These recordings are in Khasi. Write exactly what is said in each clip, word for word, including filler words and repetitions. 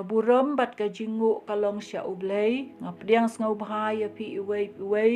Burom bad ka jingnguh ka long sha U Blei. Nga pdiang sngewbha ïa phi iwei pa iwei,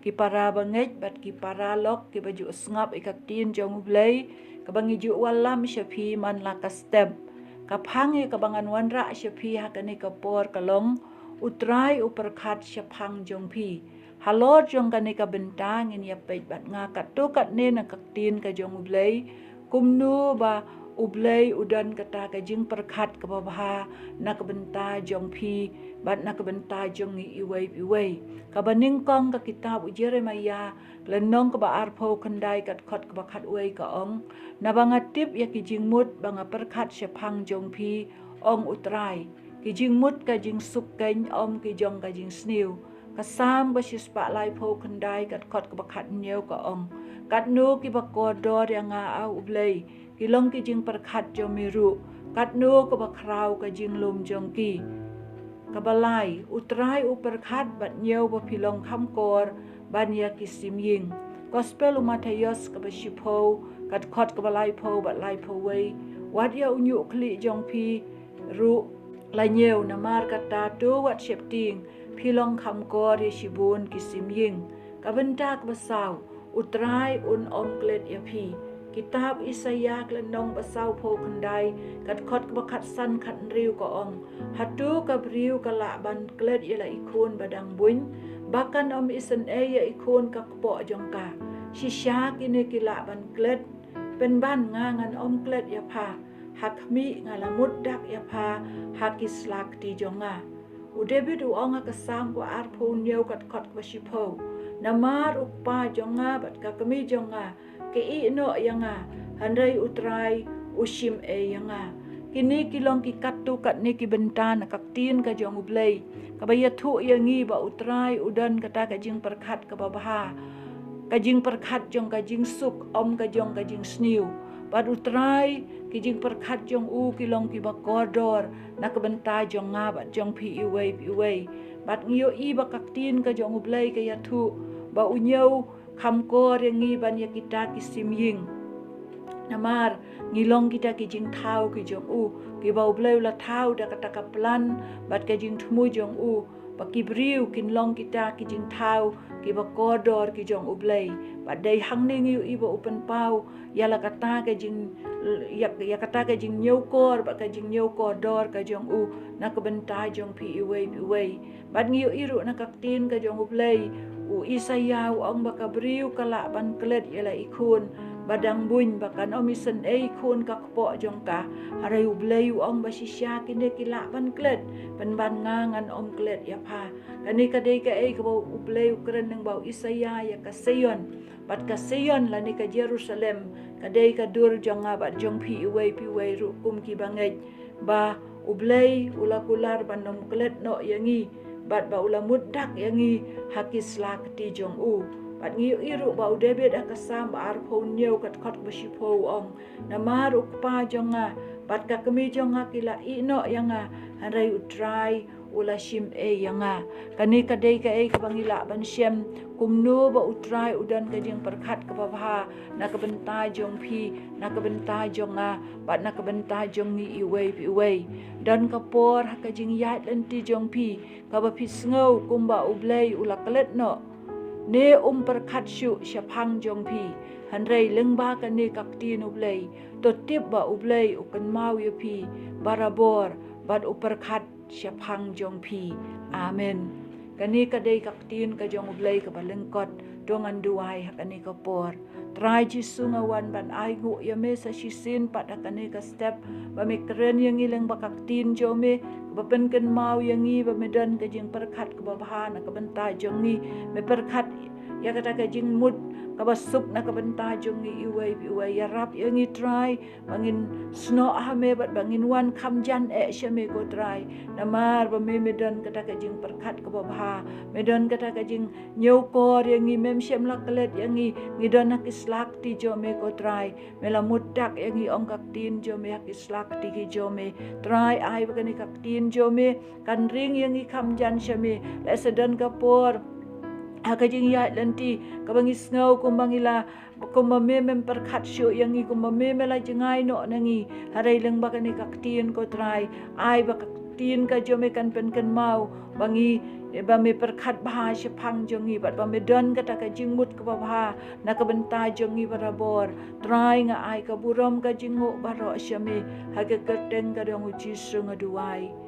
ki para bangeit bad ki para lok kiba ju sngap ïa ka ktien jong U Blei kaba ngi ju wallam sha phi man la ka step. Ka phang ïa kaba ngan wanrah sha phi ha kane ka por ka long: U Trai u pyrkhat shaphang jong phi. Halor jong kane ka bynta ngin ïa peit bad nga katto katne na ka ktien ka jong U Blei, kumno ba U Blei u don kata ka jingpyrkhat kaba bha na ka bynta jong phi bad na ka bynta jong ngi iwei pa iwei. Kaba nyngkong, ka kitab u Jeremaïah, lynnong kaba arphew khyndai, ka dkhot kaba khatwei ka ong: Naba nga tip ïa ki jingmut ba nga pyrkhat shaphang jong phi, ong U Trai, ki jingmut ka jingsuk keiñ, ym ki jong ka jingsniew. Ka Salm ba shispah laiphew khyndai, ka dkhot kaba khathynñiew ka ong: Katno kiba kordor ïa nga, A U Blei, ki long ki jingpyrkhat jong me ruh, katno kaba khraw ka jinglum jong ki. Kaba lai, U Trai u pyrkhat bad ñiew ba phi long kham kor ban ïa ki sim ïing. Gospel u Mathaios kaba shiphew, ka dkhot kaba laiphew bad laiphew wei: Wat ïa u ñiuh khlieh jong phi ruh la ñiew, namar kata to wat sheptieng, phi long kham kor ïa shibun ki sim ïing. Ka bynta kaba saw, U Trai un ym klet ïa phi. Kitab Isaïah, ka lynnong ba sawphew khyndai, ka dkhot kaba khatsan khathynriew ka ong: Hato ka briew ka lah ban klet ïa la i khun ba dang buiñ, ba kan ym isynei ïa i khun ka kpoh jong ka? Shisha kine ki lah ban klet, pynban nga ngan ym klet ïa pha. Ha khmih, nga la mut dak ïa pha ha ki sla kti jong nga. U David u ong ha ka Salm kaba arphew hynñiew, ka dkhot kaba shiphew: Namar u kpa jong nga bad ka kmie jong nga ki ïeh noh ïa nga, hynrei U Trai u shim ei ïa nga. Kine ki long ki katto katne ki bynta na ka ktien ka jong U Blei kaba ïathuh ïa ngi ba U Trai u don kata ka jingpyrkhat kaba bha, ka jingpyrkhat jong ka jingsuk, ym ka jong ka jingsniew. Bad U Trai, ki jingpyrkhat jong u ki long kiba kordor na ka bynta jong nga bad jong phi iwei pa iwei. Bad ngi ïohi ba ka ktien ka jong U Blei ka ïathuh ba u ñiew kham kor ïa ngi ban ïa kita ki sim ïing. Namar ngi long kita ki jingthaw ki jong u, kiba U Blei u la thaw da kata ka plan bad ka jingthmu jong u, ba ki briew kin long kita ki jingthaw kiba kordor ki jong U Blei. Bad dei hangne ngi ïohi ba u pynpaw ïa la kata ka jing, ïa, ïa kata ka jingñiew kor bad ka jingñiew kordor ka jong u na ka bynta jong phi iwei pa iwei. Bad ngi ïohi ruh na ka ktien ka jong U Blei, u Isaïah u ong ba ka briew ka lah ban klet ïa la i khun ba dang buiñ, ba kan ym isynei i khun ka kpoh jong ka. Hynrei U Blei u ong ba shisha kine ki lah ban klet, pynban nga ngan ym klet ïa pha. Kane ka dei kaei kaba U Blei u kren lyngba u Isaïah ïa ka Sion. Bad ka Sion lane ka Jerusalem ka dei ka dur jong nga bad jong phi iwei pa iwei ruh kum ki bangeit, ba U Blei u la kular ban ym klet noh ïa ngi bad ba u la mut dak ïa ngi ha ki sla kti jong u. Bad ngi ïohi ruh ba u David ha ka Salm ba arphew hynñiew, ka dkhot kaba shiphew u ong: Namar u kpa jong nga bad ka kmie jong nga ki la ïeh noh ïa nga, hynrei U Trai u la shim ei ïa nga. Kane ka dei kaei kaba ngi lah ban shem, kumno ba U Trai u don ka jingpyrkhat kaba bha na ka bynta jong phi, na ka bynta jong nga bad na ka bynta jong ngi iwei pa iwei. Don ka por ha ka jingïaid lynti jong phi kaba phi sngew kumba U Blei u la klet noh ne um pyrkhat shuh shaphang jong phi. Hynrei lyngba kane ka ktien U Blei, to tip ba U Blei u kynmaw ïa phi barabor bad u pyrkhat shaphang jong phi. Amen. Kane ka dei ka ktien ka jong U Blei kaba lyngkot. To ngan duwai ha kane ka por. Trai Jisu, nga wan ban ainguh ïa me sa shisien pat ha kane ka step, ba me kren ïa ngi lyngba ka ktien jong me, ba pynkynmaw ïa ngi ba me don ka jingpyrkhat kaba bha na ka bynta jong ngi. Me pyrkhat ïa kata ka jingmut kaba suk na ka bynta jong ngi iwei pa iwei. Ïarap ïa ngi Trai, ba ngin snoh ha me bad ba ngin wan kham jan eh sha me ko Trai. Namar ba me, me don kata ka jingpyrkhat kaba bha, me don kata ka jingñiew kor ïa ngi, mem shym la klet ïa ngi. Ngi don ha ki sla kti jong me ko Trai, me la mut dak ïa ngi, ong ka ktien jong me, ha ki sla kti ki jong me. Trai, ai ba kane ka ktien jong me kan ring ïa ngi kham jan sha me. Lehse don ka por ha ka jingïaid lynti kaba ngi sngew kumba ngi la, kumba me, mem pyrkhat shuh ïa ngi, kumba me, me la jngai noh na ngi. Hynrei lyngba kane ka ktien ko Trai, ai ba ka, Ktien ka jong me kan pynkynmaw ba ngi, ba me pyrkhat bha shaphang jong ngi bad ba me don kata ka jingmut kaba bha na ka bynta jong ngi barabor. Trai, nga ai ka burom ka jingnguh baroh sha me, ha ka kyrteng ka jong U Jisu nga duwai.